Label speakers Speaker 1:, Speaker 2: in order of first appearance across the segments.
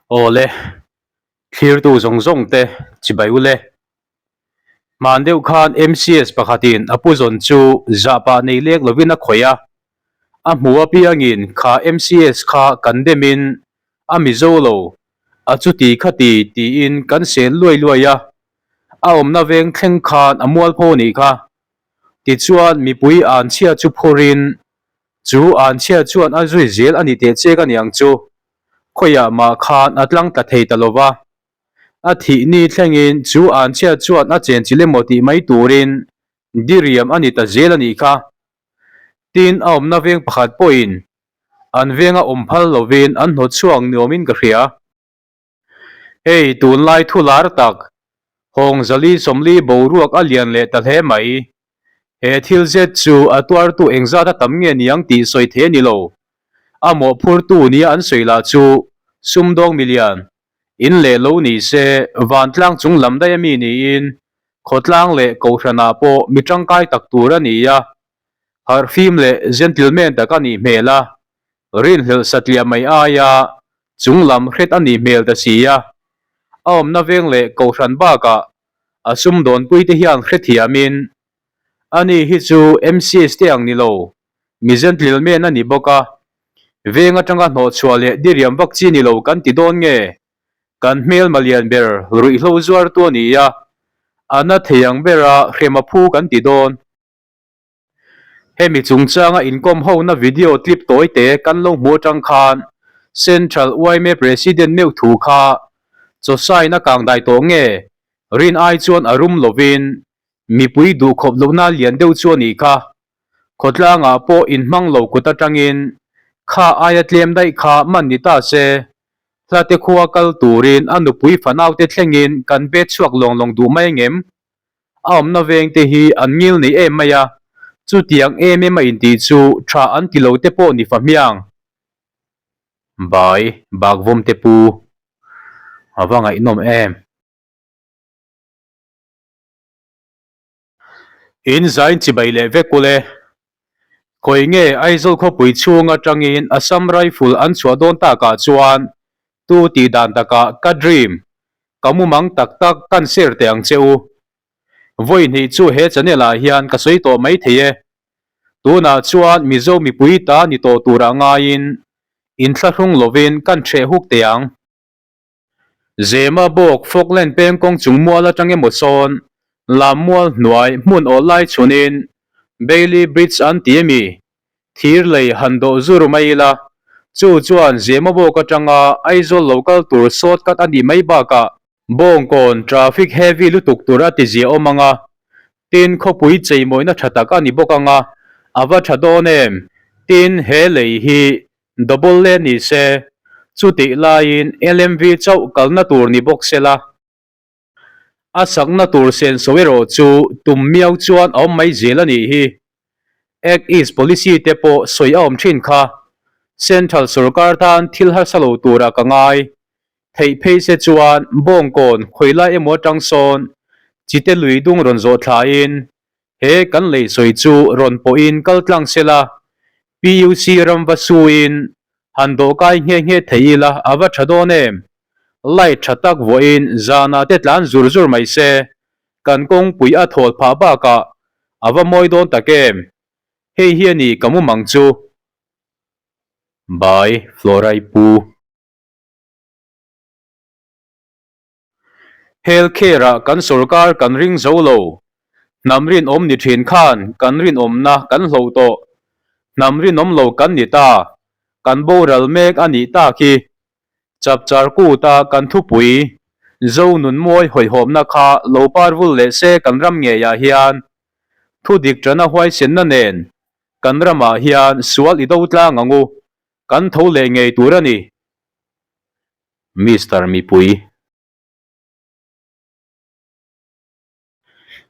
Speaker 1: Awle, thlirtu zawng zawng te chibai ule. Hman deuh khan MCS pakhatin a pu zawn chu zahpah nei lek lovin a khawih a, a hmu apiangin kha MCS kha kan demin a Mizo lo, a chuti khati tiin kan sel luai luai a, a awmna veng thleng khan a mualpho nih kha. Tichuan mipui anchhia chu phurin Chu anchhia chuan a zui zel a ni teh chek a niang chu. Khawiah mah khan a tlang tla thei ta lo va. A thih ni thlengin chu anchhia chuan a chen chil emaw tih mai turin diriam a ni ta zel a nih kha. Tin, a awmna veng pakhat pawhin an venga awm phal lovin an hnawt chhuak niawmin ka hria. Hei tunlai thu lar tak, Hawng Zali Sawmli boruak a lian leh ta hle mai. He thil zet chu a tuartu engzat a tam nge niang tih sawi thei a ni lo. A mawhphurtu nia an sawi lah chu sumdawng milian, in leh lo ni se vantlang chung lam daih a mi niin khawtlang leh kohhranah pawh mi tangkai tak tur a ni a, harhfim leh gentleman tak a nih hmel a, rinhlelh satliah mai aia chung lam hret a nih hmel ta si a, a awmna veng leh kohhran bakah a sumdawnpui te hian hrethiamin ani hi chu MCS te ang ni lo, mi gentleman a ni bawk a, veng atanga hnawhchhuah leh diriam vak chi ni lo kan ti dawn nge? Kan hmelma lian ber ruihhlo zuartu a ni a, a na thei ang bera hrem a phu kan ti dawn. Hemi chungchanga inkawm hona video clip tawi te kan lo hmu atang khan Central yma President meuh thu kha chawsain a kang dai tawh nge? Rin ai chuan a rum lovin mipui duhkhawp lohna lian deuh chu a nih kha. Khawtlangah pawh inhmang lo kut atangin kha aia tlem daih kha man ni ta se, hlate khua kal turin a nupui fanaute thlengin kan bet chhuak lawng lawng duh mai angem? A awmna veng te hi an ngil nei em mai a, chutiang em em a intih chu tha an ti lo te pawh ni fa hmiang. Bai, Bakvawm te pu. A va ngaihnawm em. In zain chibai leh vek ule. Khawi nge Aizawl khawpui chhung atangin Assam Rifle an chhuah dawn takah chuan tu tih dan takah ka dream Ka mumang tak tak kan share teh ang che u. Vawi hnih chu he channel ah hian ka sawi tawh mai thei e. Tunah chuan Mizo mipui ta ni tawh turah ngaiin inthlahrung lovin kan hreh huk teh ang. Zema bawk Falkland peng kawng chung mual atang emaw sawn lam mual hnuai hmun awl lai chhunin Bailey Bridge an ti ami? Thir lei han dawh zur mai ila, chu chuan Zemabawk atanga Aizawl lo kal tur shortcut a nih mai bakah Bawngkawn traffic heavy lutuk tur a ti zia awm ang a, tin khawpui cheimawina tha tak a ni bawk ang a, a va tha dawn em? Tin, he lei hi double lane ni se, chutih laiin LMV chauh kalna tur ni bawk sela. A sakna tur senso erawh chu tum miau chuan a awm mai zel a nih hi. Act East Policy te pawh sawi a awm thin kha. Central sorkar tan thil harsa lo turah ka ngai. Theih phei se chuan Bawngkawn khawilai emaw atang sawn Chite lui dung rawn zawh thlain he kan lei sawi chu rawn pawhin kal tlang sela PUC ram va suin han dawhkai nghe nghe thei ila a va tha dawn em? Light tha tak vuahin zanah te tlan zur zur mai se, kan kawngpui a thawl phah bakah a va mawi dawn tak em? Hei hi a ni ka mumang chu. By Florai Pu. Health care-ah kan sorkar kan ring zo lo. Hnam rinawm ni thin khan kan rinawmna kan hloh tawh. Hnam rinawm lo kan ni ta. Kan boral mek a nih tak hi. Chapchar kuta kan thupui Zo nun mawi hawihhawmna kha lo par vul leh se kan ram ngeiah hian thu dik tana huaisenna nen kan ramah hian sual i do tlang ang u. Kan tho leh ngei tur a ni. Mister Mipui.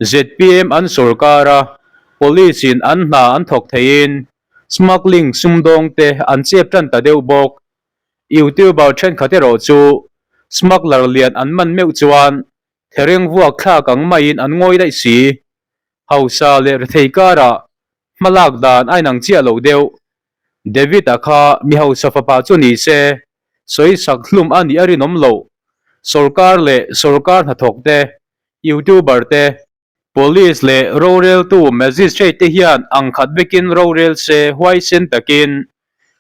Speaker 1: Zpm an sorkar a, Police in an hna an thawk theiin smuggling sumdawng te an chep tan ta deuh bawk. Youtuber thenkhat erawh chu smuggler lian an man meuh chuan thereng vuak thlak ang maiin an ngawi daih si. Hausa leh rethei karah hmalak dan a inang chiah lo deuh. David-a kha mi hausa fapa chu ni se. Sawisak hlum a nih a rinawm loh. Sorkar leh sorkar hnathawk te, Youtuber te, Police leh roreltu Magistrate te hian ang khat vekin rorel se huaisen takin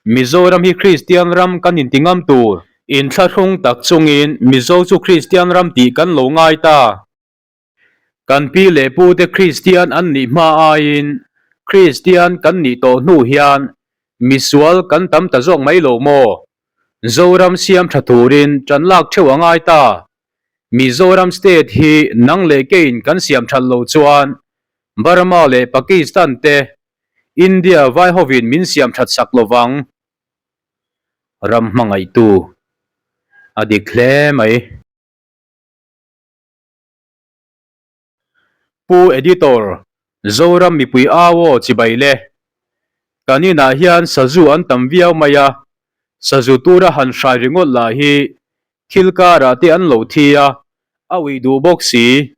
Speaker 1: Mizoram hi Kristian ram kan inti ngam tur. Inthlahrung tak chungin Mizo chu Kristian ram tih kan lo ngai ta. Kan pi leh pu te Kristian an nih hma aiin Kristian kan nih tawh hnu hian misual kan tam ta zawk mai lo maw? Zoram siam tha turin tan lak theuh a ngai ta. Mizoram state hi nang leh keiin kan siam that lo chuan Burma leh Pakistan te India vai hovin min siam that sak lo vang. Ram hmangaihtu a dik hle mai. Pu Editor, Zoram mipui au aw chibai le. Kan inah hian sazu an tam viau mai a, sazu tura han hrai ringawt lah hi thil karah te an lo thi a, a uih duh bawk si.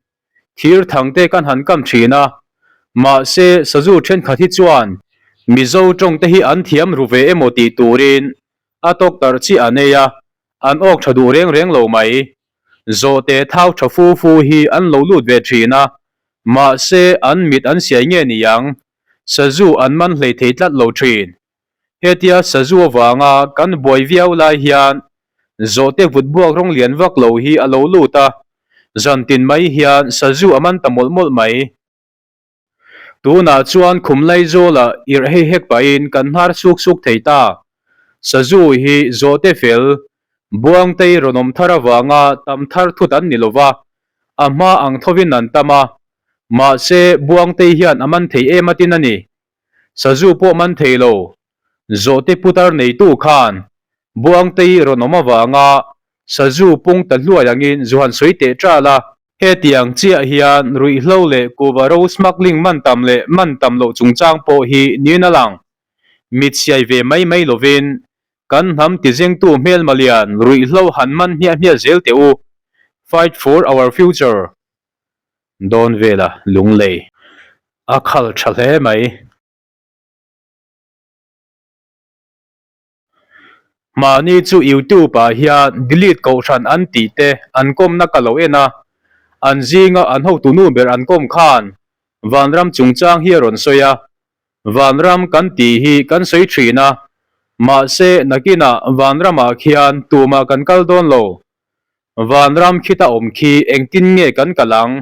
Speaker 1: Thir thang te kan han kam thin a, mahse sazu thenkhat hi chuan Mizo tawng te hi an thiam ru ve emaw tih turin a tawktarh chiah an ei a, an awk tha duh reng reng lo mai. Zawhte thau tha fu fu hi an lo lut ve thin a, mahse an mit an siai nge ni ang, sazu an man hlei thei tlat lo thin. Hetia sazu avanga kan buai viau lai hian zawhte vut buak rawng lian vak lo hi a lo lut a, zantin mai hian sazu a man ta mawlh mawlh mai. Tunah chuan khum Laizawla irh hei hek pahin kan hnar suk suk thei ta. Sazu hi zawhte fel, Buangtei rawn awm thar avanga tam thar thut an ni lova, a hma ang thovin an tam a. Mahse, Buangtei hian a man thei em atin a ni. Sazu pawh man thei lo. Zawhte putar neitu khan Buangtei rawn awm avanga sazu pung ta hluai angin zu han sawi teh ṭal a. Hetiang chiah hian ruihhlo leh kuva ro smuggling man tam leh man tam loh chungchang pawh hi niin a lang. Mit siai ve mai mai lovin kan hnam tizengtu hmelma lian ruihhlo han man hmiah hmiah zel teh u. Fight for our future. Dawn vela lunglei a khal tha hle mai. Mahni chu YouTube ah hian delete kohhran an tih te an kawmna ka lo en a, an zinga an hotu nu ber an kawm khan Vanram chungchang hi a rawn sawi a, Vanram kan tih hi kan sawi thin a, mahse nakinah Vanramah khian tumah kan kal dawn lo. Vanram khita awm khi engtin nge kan kal ang?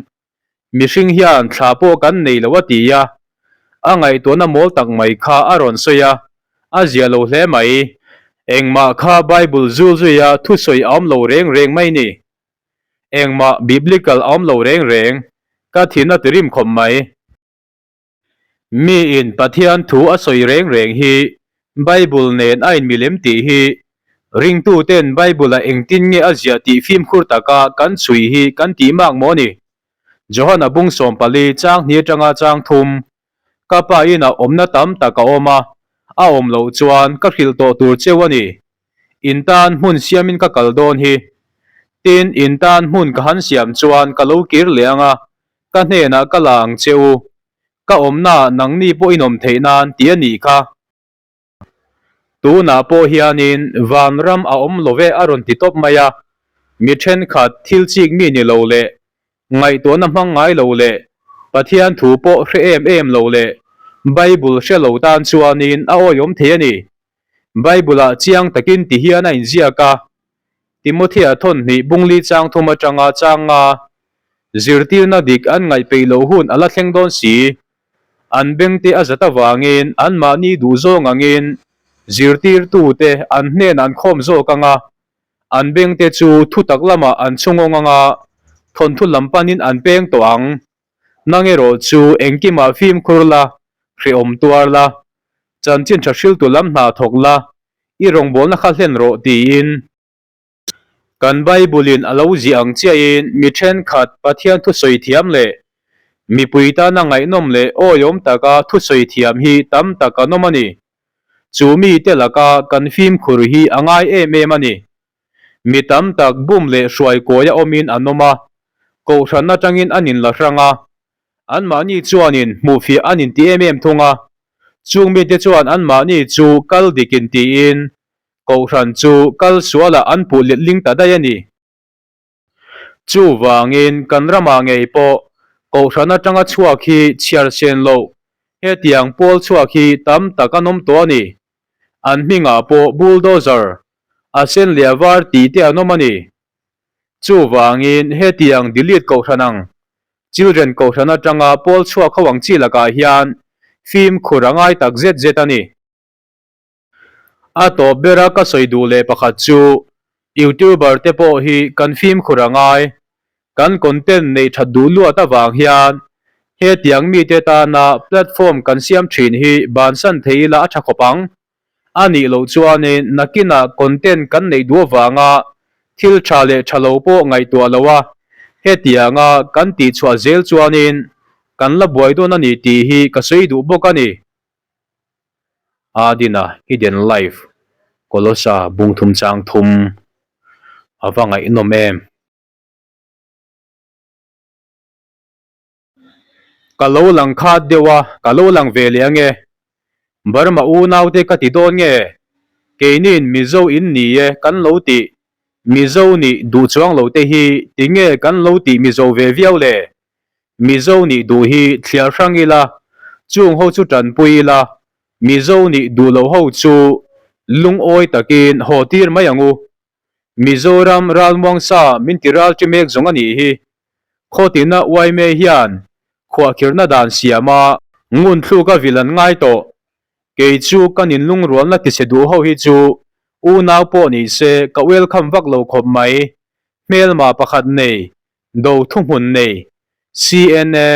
Speaker 1: Mihring hian thla pawh kan nei lo a ti a, a ngaihtuahna mawl tak mai kha a rawn sawi a, a zia lo hle mai. Engmah kha Bible zul zuia thusawi a awm lo reng reng mai ni. Engmah biblical a awm lo reng reng, ka thin a tirim khawp mai. Miin Pathian thu a sawi reng reng hi Bible nen a inmilem tih hi ringtuten Bible-ah engtin nge a ziah tih fimkhur taka kan chhui hi kan tih mak maw ni? Johana bung 14 chang hnih atanga chang thum, Ka pa inah awmna tam tak a awm a, a awm loh chuan ka hrilh tawh tur cheu a ni. In tan hmun siamin ka kal dawn hi. Tin, in tan hmun ka han siam chuan ka lo kir leh ang a, Ka hnenah ka la ang che u, ka awmnaah nangni pawh in awm theih nan tih a nih kha. Tunah pawh hianin vanram a awm lo ve a rawn ti tawp mai a, mi thenkhat thil chik mi ni lo leh ngaihtuahna hmang ngai lo leh Pathian thu pawh hre em em lo leh Bible hre lo tan chuanin a awihawm thei a ni. Bible-ah chiang takin ti hian a inziak a, Timothea thawnhnih bungli chang thum atanga chang nga zirtirna dik an ngaih peih loh hun a la thleng dawn si. An bengte a zat avangin anmahni duh zawng angin zirtirtute an hnenah an khawm zawk ang a, an bengte chu thutak lamah an chhungawng ang a, thawnthu lam panin an peng tawh ang. Nang erawh chu engkimah fimkhur la, hrehawm tuar la, chanchin tha hriltu lam hna thawk la, I rawngbawlna kha hlen rawh tiin. Kan Bible-in a lo ziah ang chiahin mi thenkhat Pathian thusawi thiam leh mipui tana ngaihnawm leh awihawm taka thusawi thiam hi tam tak an awm a ni. Chu mite laka kan fimkhur hi a ngai em em a ni. Mi tam tak bum leh hruai kawia awmin an awm a, kohhran atangin an inla hrang a, Anmahni chuanin hmuhfiah an inti em em thung a, chung mite chuan anmahni chu kal dik intiin. Kohhran chu kal sualah an puh letling ta daih a ni. Chuvangin kan ramah ngei pawh Kohhran atanga chhuak hi chhiar sen loh hetiang pawl chhuak hi tam tak an awm tawh a ni. An hmingah pawh bulldozer, a sen leh a var tih te an awm a ni. Chuvangin hetiang delete Kohhran ang Children Kohhran atanga pawl chhuak ho ang chi lakah hian fimkhur a ngai tak zet zet a ni. A tawp bera ka sawi duh leh pakhat chu YouTuber te pawh hi kan fimkhur a ngai. Kan content neih that duh luat avang hian hetiang mite tana platform kan siam thin hi bansan thei ila a tha khawp ang. A nih loh chuanin nakinah content kan neih duh avanga thil tha leh tha lo pawh ngaihtuah lo a, hetianga kan tihchhuah zel chuanin kan la buai dawn a ni tih hi ka sawi duh bawk a ni. Adina Hidden Life Kolosa bungthum chang thum a va ngaihnawm em? Ka lo lang khat deuh a, ka lo lang ve leh ange. Burma unaute ka ti dawn nge? Keiniin Mizo in ni e kan lo tih, Mizo nih duh chuang lo te hi tinge kan lo tih Mizo ve viau le? Mizo nih duh hi thliar hrang ila, chung ho chu tanpui ila, Mizo nih duh lo ho chu lungawi takin haw tir mai ang u. Mizoram ralmuangsa min ti ral ṭi mek zawng a nih hi. Khawtina uaime hian khuahkhirhna dan siama ngunthluk a vil an ngai tawh. Kei chu ka ninlungrualna tichhe duh ho hi chu unau pawh ni se ka welcome vak lo khawp mai. Hmelma pakhat nei Do thuhmun nei, CNA,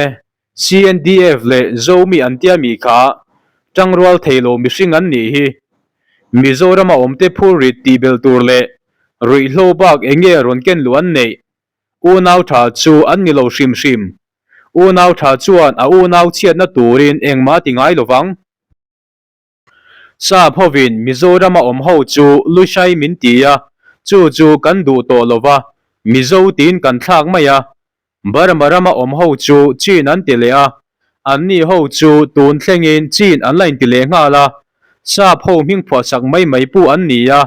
Speaker 1: CNDF leh Zomi an tia mi kha tangrual thei lo mihring an nih hi. Mizorama awmte phurrit tih belh tur leh ruihhlo bak eng nge rawn ken luh an neih? Unau tha chu an ni lo hrim hrim. Unau tha chuan a unau chhiatna turin engmah a ti ngai lovang. Sap hovin Mizorama awm ho chu Lushai min ti a, chu chu kan duh tawh lo va, Mizo tiin kan thlak mai a. Burma rama awm ho chu Chin an ti leh a, anni ho chu tun thlengin Chin an la inti leh nghal a, Sap ho hming phuahsak mai mai pu an ni a,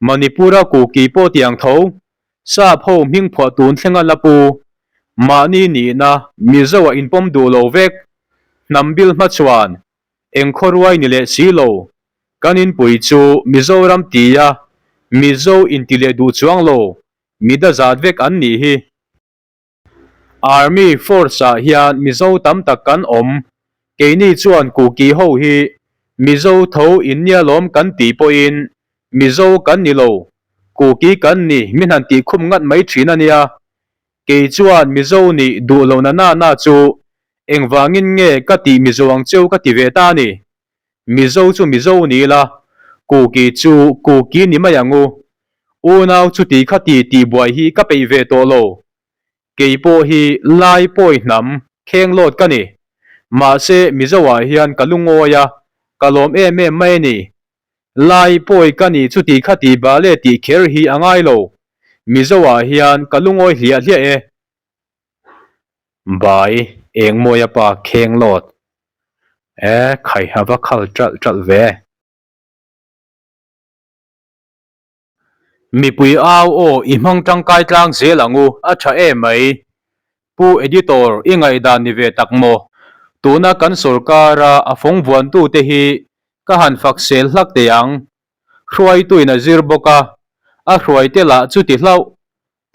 Speaker 1: Manipur-a Kuki pawh tiang tho, Sap ho hming phuah tun thlenga la pu, mahni nihna Mizo-ah inpawm duh lo vek, hnam bil hmachhuan Eng khawruai ni leh si lo, kan inpui chu Mizoram tia Mizo inti leh duh chuang lo, mi da zat vek an nih hi. Army force ah hian Mizo tam tak kan awm, keini chuan Kuki ho hi Mizo tho in nia lawm kan tih pawhin Mizo kan ni lo, Kuki kan ni min han tih khum ngat mai thin a nia. Kei chuan Mizo nih duh lo na na na chu engvangin nge ka tih Mizo ang cheu ka ti ve ta a ni. Mizo chu Mizo ni ila, Kuki chu Kuki ni mai ang u. Unau chuti khati tih buai hi ka peih ve tawh lo. Kei pawh hi Lai pawi hnam kheng lawt ka ni. Mahse Mizo ah hian ka lungawi a, ka lawm em em mai a ni. Lai pawi ka ni chuti khati bale tih kher hi a ngai lo. Mizo ah hian ka lungawi hliah hliah e. Bai, eng mawi a pa kheng lawt. E, khai a va khal ṭalh ṭalh ve. Mipui au aw i hmang ṭangkai tlang zel ang u, a ṭha em mai. Pu Editor i ngaihdan ni ve tak maw? Tuna kan sawrkara a fawng vuantute hi ka han fak sel hlak teh ang. Hruaituin a zir bawk a, a hruaite lah chuti hlauh.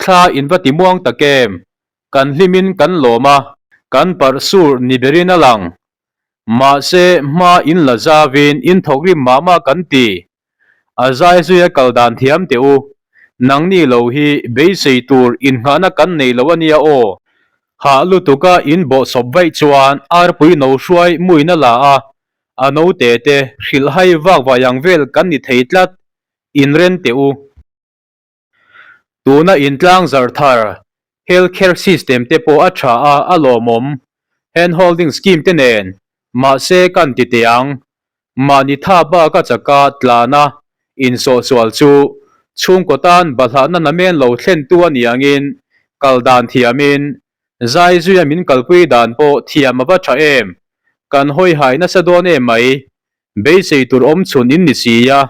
Speaker 1: Thla in va ti muang tak em? Kan hlimin kan lawm a, kan parh sur ni berin a lang. Mahse hma in la zavin in thawk rim mah mah kan ti. A zai zuia kal dan thiam teh u. Nangni lo hi beisei tur innghahna kan nei lo a nia aw. Hah lutuka in bawhsawp vaih chuan arpui no hruai muina la a, a note te hrilhhai vak vai ang vel kan ni thei tlat. Inren teh u. Tuna intlang zarh thar Health Care System te pawh a tha a, a lawmawm. Hand Holding Scheme te nen mahse kan ti teh ang. Mahni tha bak a chaka tlana insawhsual chu chhungkaw tan bahlahna namen lo thlentu a ni angin kal dan thiamin zai zuia min kalpui dan pawh thiam a va tha em. Kan hawihai nasa dawn em mai. Beisei tur awm chhun in ni si a.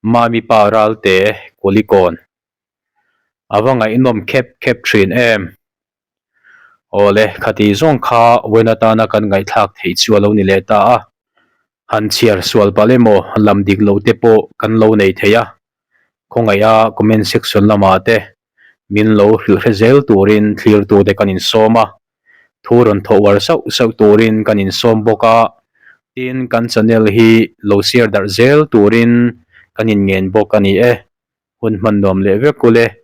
Speaker 1: Mami pa Ralte Kulikawn. A va ngaihnawm khep khep thin em. Awle, khati zawng kha wen atana kan ngaihthlak theih chu a lo ni leh ta a. Han chhiar sual palh emaw lam dik lo te pawh kan lo nei thei a. Khawngaiha comment section lamah te min lo hrilh hre zel turin thlirtute kan insawm a. Thu rawn thawh uar sauh sauh turin kan insawm bawk a. Tin, kan channel hi lo share darh zel turin kan inngen bawk a ni e. Hun hman nuam leh vek ule.